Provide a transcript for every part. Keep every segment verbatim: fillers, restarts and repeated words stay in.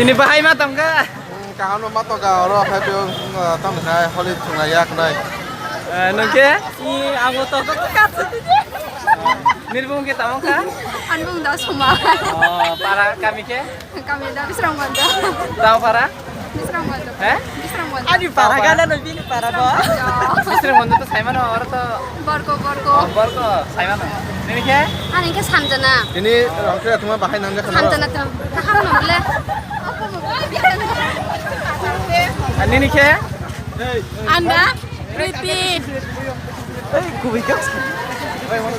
Ini bahai ma tongkha? Hmm, kaham no ma tongkha, oro phai pio, hmm, tong kha, holi thwngna yak nai. Eh, nung khe? I, ang bo tongkha, kok kap se tini. Nini bung khe tamo kha? Ani bung da Suma. Oh, para kami khe? Kami da Bisramganj. Tamo para? Bisramganj. Eh? Bisramganj. Ani para gana no bini para bo. Bisramganj to saimano, oro to Borgo, Borgo. Oh, Borgo, saimano. Nini khe? Ani khe Sanjana. Ini rongkhe atuma bahai nang jakha. Sanjana to. Kaham no le. Ah, nini khe? Anda, Priti. Ei, kubui khe.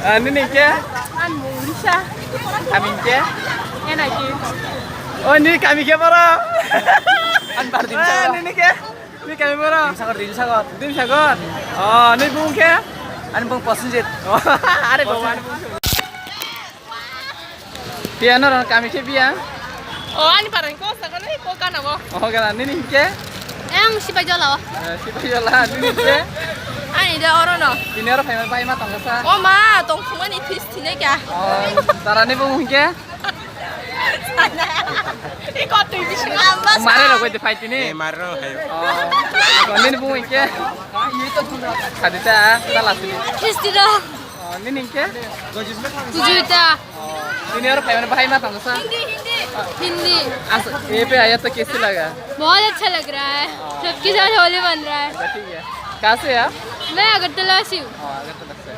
Ah, nini khe? An Murisa. Kami khe? N I T. Oh, nini kami khe boro? An bar din. Ah, nini khe? Ni kami boro? Dimsagor, Dimsagor. Dimsagor. Oh, ni bung khe? Ani bung Prosenjit. Oh, are bung, ani bung. Piano rong kami khe biya? Oh, ani parang ko sakan ni ko kana bo. Oh, kana nini khe? Ang Sipaijala. Eh, Sipaijala, nini khe? Ani de oro no. Ini oro phai bai ma tong sa. Oh ma, tong khumani fis thine kya? Oh, tara ni bung khe? Iko twi bisingo. Mare rok bai de phai tini. Eh, mare rok hai. Oh. Ko nini bung khe? Khadita, ta lasi. Christina. Oh, nini khe? Kujita. Oh. Tini oro phai mane bahai ma tong sa? Hindi, Hindi. Hindi. As, ye pe aya to kaisi laga? बहुत अच्छा लग रहा है। सबके साथ होली बन रहा है। अच्छा, ठीक है। कहाँ से है आप? मैं अगरतला से हूँ। Oh, Agartala se.